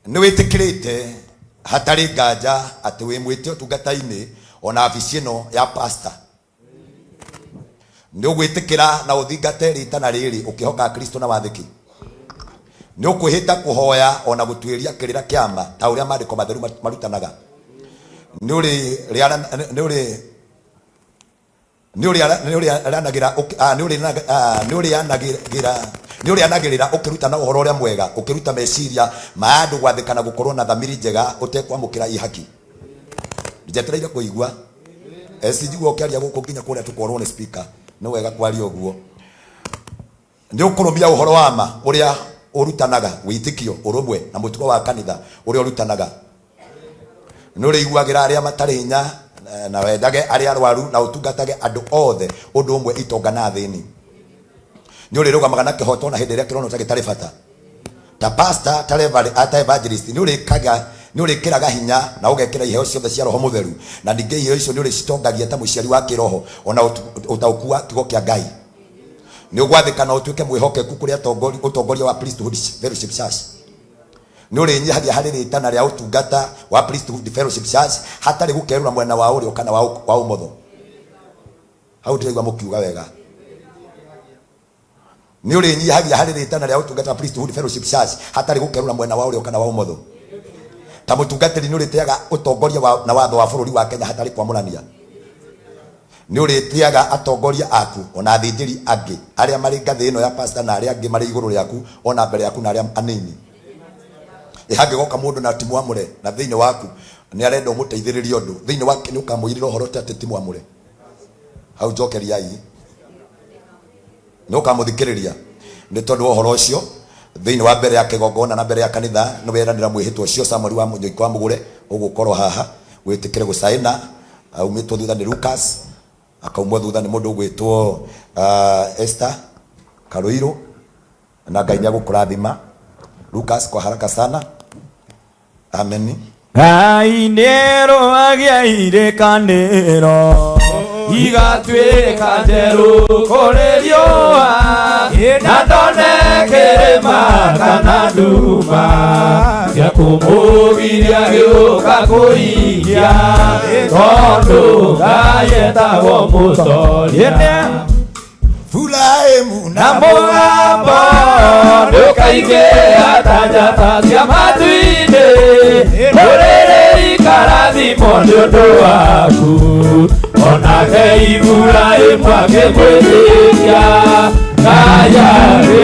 Nĩ wĩtĩkĩrĩte hatarĩ nganja atĩ wĩ mwĩte ũtungata-inĩ ona abici ĩno ya pastor. Nĩ ũgwĩtĩkĩra na ũthingate rĩtana rĩrĩ ũkĩhoka Kristo na wathĩki. Nĩ ũkwĩhĩta kũhoya ona gũtuĩria kĩrĩra kĩa ma ta ũrĩa maandĩko matheru marutanaga. Nĩ ũrĩ nĩ ũrĩanagĩrĩra ũkĩrutana ũhoro ũrĩa mwega, ũkĩruta meciria ma andũ gwathĩka na gũkorwo na thamiri njega ũtekwamũkĩra ihaki. Njetereire kũigua njigua ũkĩaria gũkũ nginya kũrĩa tũkorwo nĩ speaker. Nĩ wega kwaria ũguo. Nĩ ũkũrũmia ũhoro wa ma ũrĩa ũrutanaga, wĩtĩkio, ũrũmwe, na mũtugo wa kanitha ũrĩa ũrutanaga. Nĩ ũrĩiguagĩra arĩa matarĩ hinya, na wendage arĩa arwaru, na ũtungatage andũ othe ũndũ ũmwe, itonga na athĩni. Nĩ ũrĩrũgamaga na kĩhooto na hĩndĩ ĩrĩa kĩronwo ta gĩtarĩ bata. Ta pastor, ta reverend, ta evangelist, nĩ ũrĩkaga nĩ ũrĩkĩraga hinya na ũgekĩra iheo ciothe cia Roho Mũtheru, na ningĩ iheo icio nĩ ũrĩcitongagia ta mũciari wa kĩroho ona ũtaũku wa kiugo kĩa Ngai. Nĩ ũgwathĩka na ũtuĩke mwĩhokeku kũrĩ ũtongoria wa Priesthood Fellowship Church. Nĩ ũrĩnyihagia harĩ rĩtana rĩa ũtungata wa Priesthood Fellowship Church hatarĩ gũkerũra mwena wa ũrĩo kana wa ũmotho. Hau ndĩraigua mũkiuga wega. Nĩ ũrĩnyihagia harĩ rĩtana rĩa ũtungata wa Priesthood Fellowship Church hatarĩ gũkerũra mwena wa ũrĩo kana wa ũmotho. Ta mũtungatĩri nĩ ũrĩtĩaga ũtongoria na watho wa bũrũri wa Kenya hatarĩ kwamũrania. Nĩ ũrĩtĩaga atongoria aku o na athĩnjĩri angĩ arĩa marĩ ngathĩ ĩno ya pastor na arĩa angĩ marĩ igũrũ rĩaku o na mbere yaku na arĩa anini. Ĩ hangĩgoka mũndũ na ti mwamũre na thĩinĩ waku nĩ arenda ũmũteithĩrĩrie ũndũ, thĩinĩ wake nĩ ũkamũirĩra ũhoro ta atĩ ti mwamũre? Hau njokeriai. Nĩ ũkamũthikĩrĩria. Nĩ tondũ wa ũhoro ũcio, thĩinĩ wa mbere ya kĩgongona na mbere ya kanitha, nĩ weranĩra mwĩhĩtwa ũcio Samueli wa Mũnyoiko wa Mũgũre ũgũkorwo haha, wĩtĩkĩre gũcaĩna. Aumĩtwo thutha nĩ Lucas, akaumwo thutha nĩ mũndũ ũgwĩtwo Esther Karũirũ, na Ngai nĩ agũkũrathima. Lucas, kwa haraka sana. Ameni. Ngai nĩrũagia irĩkanĩro igatuĩka njerũ kũrĩ riũa, na ndone kĩrĩma kana nduma cia kũmũgiria gĩũka kũhingia, tondũ Ngai etagwo mũtoria. Furahimu na mũgambo nĩũkaingĩha ta njata cia matu-inĩ, rũrĩrĩ ikarathimwo nĩ ũndũ waku, onake Iburahĩmu akĩmwĩtĩkia Ngai arĩ.